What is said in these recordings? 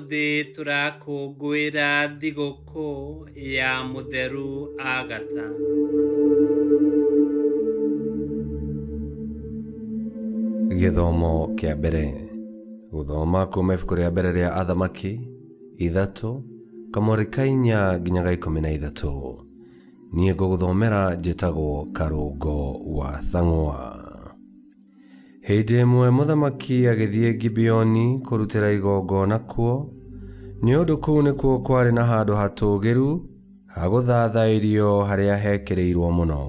Ũmũthĩ tũrakũngũĩra thigũkũ ya Mũtheru Agatha. Gĩthomo kĩa mbere. Gũthoma kuma ibuku rĩa mbere rĩa Athamaki 3 kamweri ka 4 nginya ga 13. Niĩ ngũgũthomera njĩtagwo Karũngo wa Thang'wa. Hĩndĩ ĩmwe mũthamaki agĩthiĩ Gibeoni kũrutĩra igongona kuo, nĩ ũndũ kũu nĩkuo kwarĩ na handũ hatũũgĩru ha gũthathaĩrio harĩa hekĩrĩirwo mũno.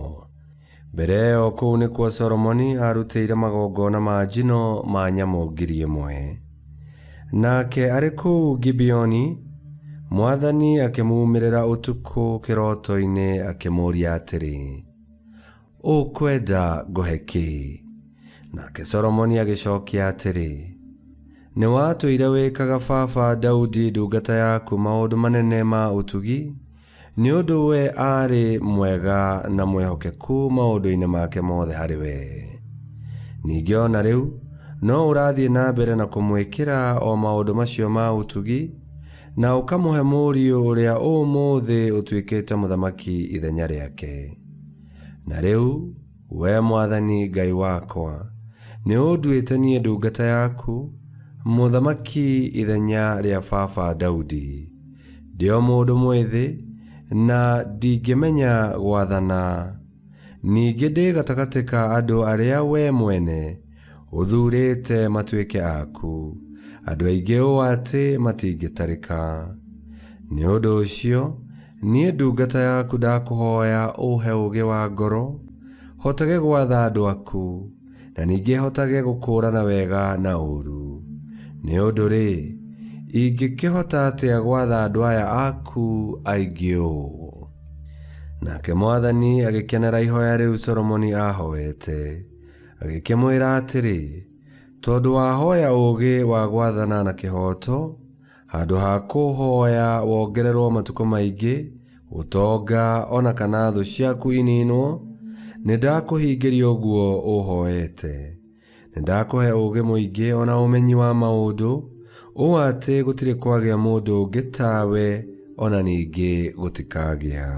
Mbere ĩyo kũu nĩkuo Solomoni aarutĩire magongona ma njino ma nyamũ 1,000. Nake arĩ kũu Gibeoni, Mwathani akĩmuumĩrĩra ũtukũ kĩroto-inĩ akĩmũũria atĩrĩ, Ũkwenda ngũhe kĩ? Nake Solomoni agĩcokia atĩrĩ, Nĩ watũire wĩkaga baba Daudi ndungata yaku maũndũ manene ma ũtugi, nĩ ũndũ we aarĩ mwega na mwĩhokeku maũndũ-inĩ make mothe harĩ we. Ningĩ o na rĩu no ũrathiĩ na mbere na kũmwĩkĩra o maũndũ macio ma ũtugi, na ũkamũhe mũriũ ũrĩa ũmũthĩ ũtuĩkĩte mũthamaki ithenya rĩake. Na rĩu, wee Mwathani Ngai wakwa, nĩ ũnduĩte niĩ ndungata yaku, mũthamaki ithenya rĩa baba Daudi. Ndĩ o mũndũ mwĩthĩ, na ndingĩmenya gwathana. Ningĩ ndĩ gatagatĩ ka andũ arĩa wee mwene ũthuurĩte matuĩke aku, andũ aingĩ ũũ atĩ matingĩtarĩka. Nĩ ũndũ ũcio, niĩ ndungata yaku ndakũhoya ũhe ũũgĩ wa ngoro, hotage gwatha andũ aku, na ningĩ hotage gũkũũrana wega na ũũru. Nĩ ũndũ-rĩ, ingĩkĩhota atĩa gwatha andũ aya aku aingĩ ũũ? Nake Mwathani agĩkenera ihoya rĩu Solomoni aahoete, agĩkĩmwĩra atĩrĩ, Tondũ wahoya ũũgĩ wa gwathana na kĩhooto, handũ ha kũhoya wongererwo matukũ maingĩ, ũtonga o na kana thũ ciaku ininwo, nĩndakũhingĩria ũguo ũhoete. Nĩndakũhe ũũgĩ mũingĩ o na ũmenyi wa maũndũ, ũũ atĩ gũtirĩ kwagĩa mũndũ ũngĩ tawe o na ningĩ gũtikagĩa.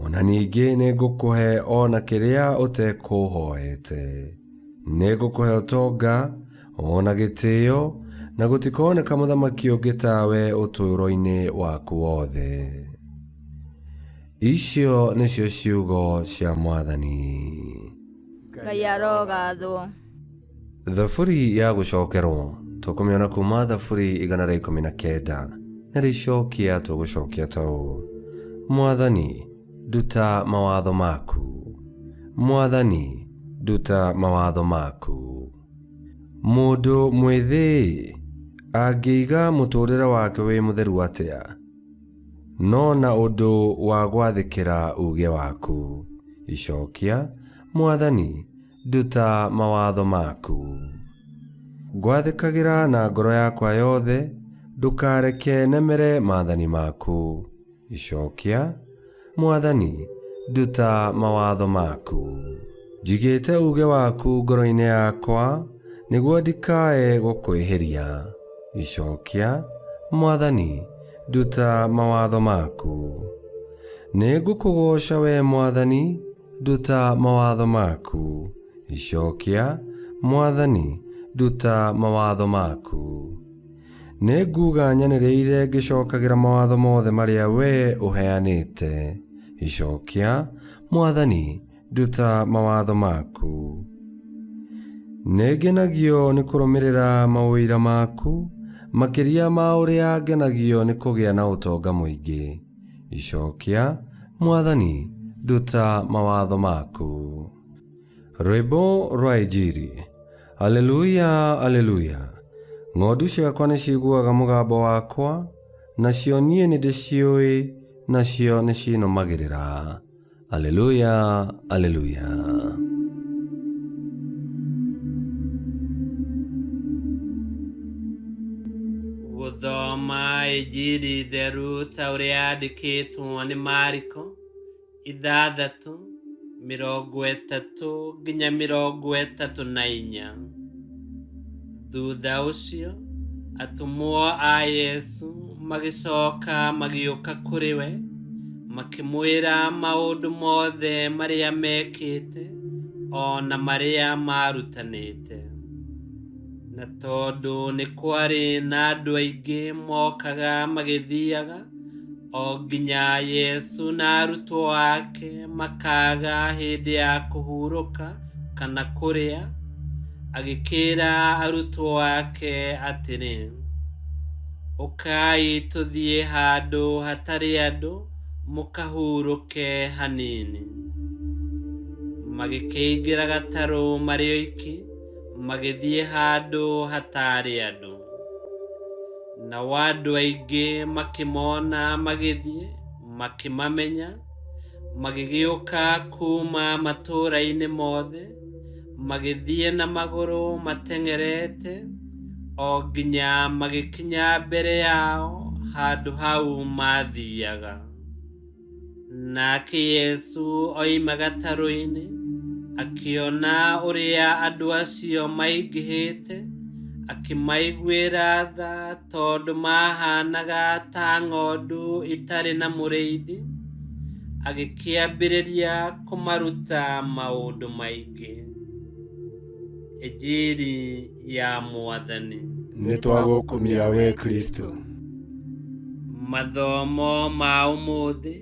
O na ningĩ nĩngũkũhe o na kĩrĩa ũtekũhoete. Nĩngũkũhe ũtonga o na gĩtĩo, na gũtikoneka mũthamaki ũngĩ tawe ũtũũro-inĩ waku wothe. Icio nĩcio ciugo cia Mwathani. Ngai arogathwo. Thaburi ya gũcokerwo tũkũmĩona kuma Thaburi 119 na rĩcokia tũgũcokia ta ũũ: Mwathani, nduta mawatho maku. Mwathani, nduta mawatho maku. Mũndũ mwĩthĩ angĩiga mũtũũrĩre wake wĩ mũtheru atĩa? No na ũndũ wa gwathĩkĩra uuge waku. Icokia, Mwathani, nduta mawatho maku. Ngwathĩkagĩra na ngoro yakwa yothe, ndũkareke nemere maathani maku. Icokia, Mwathani, nduta mawatho maku. Njigĩte uuge waku ngoro-inĩ yakwa, nĩguo ndikae gũkwĩhĩria. Icokia, Mwathani, nduta mawatho maku. Nĩngũkũgooca wee Mwathani, nduta mawatho maku. Icokia, Mwathani, nduta mawatho maku. Nĩnguuga nyanĩrĩire ngĩcokagĩra mawatho mothe marĩa wee ũheanĩte. Icokia, Mwathani, nduta mawatho maku. Nĩngenagio nĩ kũrũmĩrĩra maũira maku, makĩria ma ũrĩa ngenagio nĩ kũgĩa na ũtonga mũingĩ. Icokia, Mwathani, nduta mawatho maku. Rwĩmbo rwa Injiri. Aleluya, aleluya. Ng'ondu ciakwa nĩciiguaga mũgambo wakwa, nacio niĩ nĩndĩciũĩ, nacio nĩcinũmagĩrĩra. Aleluya, aleluya. Gũthoma Injiri theru ta ũrĩa yandĩkĩtwo nĩ Mariko 6:34-34. Thutha ũcio, Atũmwo a Yesu magĩcoka magĩũka kũrĩ we, makĩmwĩra maũndũ mothe marĩa mekĩte o na marĩa maarutanĩte. Na tondũ nĩ kwarĩ na andũ aingĩ mokaga magĩthiaga, o nginya Yesu na arutwo ake makaaga hĩndĩ ya kũhurũka kana kũrĩa, agĩkĩĩra arutwo ake atĩrĩ, "Ũkai tũthiĩ handũ hatarĩ andũ mũkahurũke hanini." Magĩkĩingĩra gatarũ marĩ oiki, magĩthiĩ handũ hatarĩ andũ. Nao andũ aingĩ makĩmona magĩthiĩ, makĩmamenya, magĩgĩũka kuuma matũũra-inĩ mothe, magĩthiĩ na magũrũ mateng'erete, o nginya magĩkinya mbere yao handũ hau maathiaga. Nake Yesu oima gatarũ-inĩ, akĩona ũrĩa andũ acio maingĩhĩte, akĩmaiguĩra tha tondũ maahanaga ta ng'ondu itarĩ na mũrĩithi, agĩkĩambĩrĩria kũmaruta maũndũ maingĩ. Injiri ya Mwathani. Nĩ twagũkumia we Kristo. Mathomo ma ũmũthĩ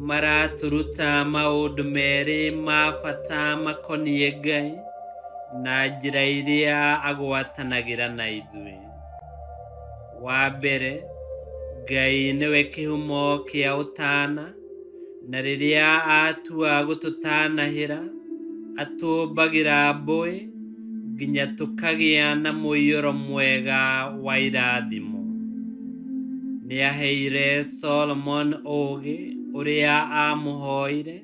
maratũruta maũndũ merĩ ma bata makoniĩ Ngai na njĩra iria agwatanagĩra na ithuĩ. Wa mbere, Ngai nĩwe kĩhumo kĩa ũtana, na rĩrĩa atua gũtũtanahĩra, atũmbagĩra mbũĩ nginya tũkagĩa na mũiyũro mwega wa irathimo. Nĩaheire Solomon ũũgĩ ũrĩa aamũhoire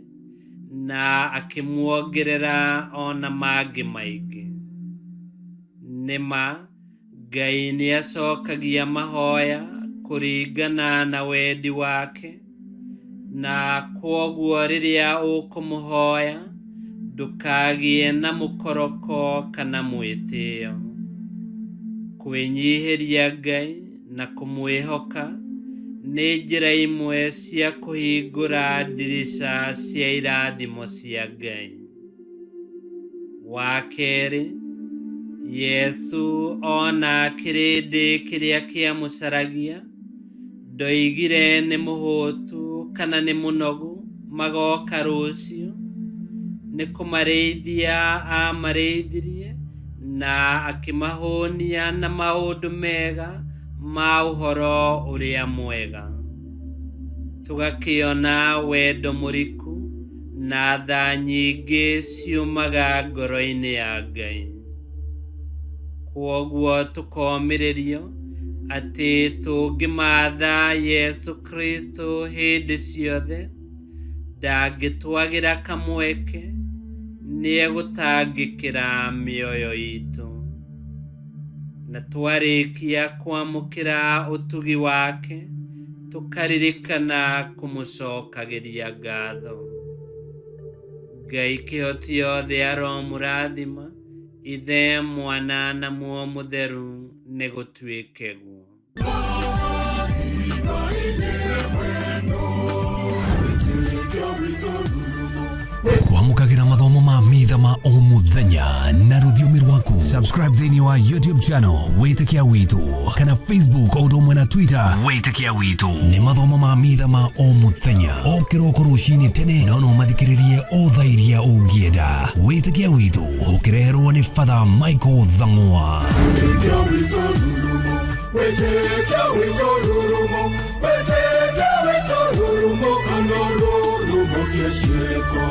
na akĩmuongerera o na mangĩ maingĩ. Nĩ ma, Ngai nĩacokagia mahoya kũringana na wendi wake, na kwoguo rĩrĩa ũkũmũhoya ndũkagĩe na mũkoroko kana mwĩtĩo. Kwĩnyihĩria Ngai na kũmwĩhoka nĩ njĩra imwe cia kũhingũra ndirica cia irathimo cia Ngai. Wa kerĩ, Yesu ona kĩrĩndĩ kĩrĩa kĩamũcaragia, ndoigire nĩ mũhũtu kana nĩ mũnogu magoka rũciũ, nĩ kũmarĩithia aamarĩithirie na akĩmahũnia na maũndũ mega ma ũhoro ũrĩa mwega. Tũgakĩona wendo mũriku na tha nyingĩ ciumaga ngoro-inĩ ya Ngai. Kwoguo tũkomĩrĩrio atĩ tũngĩmatha Yesu Kristo hĩndĩ ciothe, ndangĩtwagĩra kamweke, nĩegũtangĩkĩra mĩoyo itũ. Na twarĩkia kwamũkĩra ũtugi wake, tũkaririkana kũmũcokagĩria ngatho. Ngai kĩhoti yothe aromũrathima, Ithe, Mwana na Muoyo Mũtheru, nĩ gũtuĩke guo. Kwamũkagĩra mathomo ma mitha ma o mũthenya na rũthiomi rwaku. Subscribe thĩinĩ wa YouTube channel Wĩtĩkia Witũ kana Facebook o ũndũ ũmwe na Twitter Wĩtĩkia Witũ. Nĩ mathomo ma mitha ma o mũthenya o kĩroko rũcinĩ tene, no no mathikĩrĩrie o thaa iria ũngĩenda. Wĩtĩkia Witũ ũkĩreherwo nĩ Father Michael Thang'wa. Wĩtĩkia witũ rurumo, wĩtĩkia witũ rurumo, wĩtĩkia witũ rurumo, kana rurumo kĩciĩko.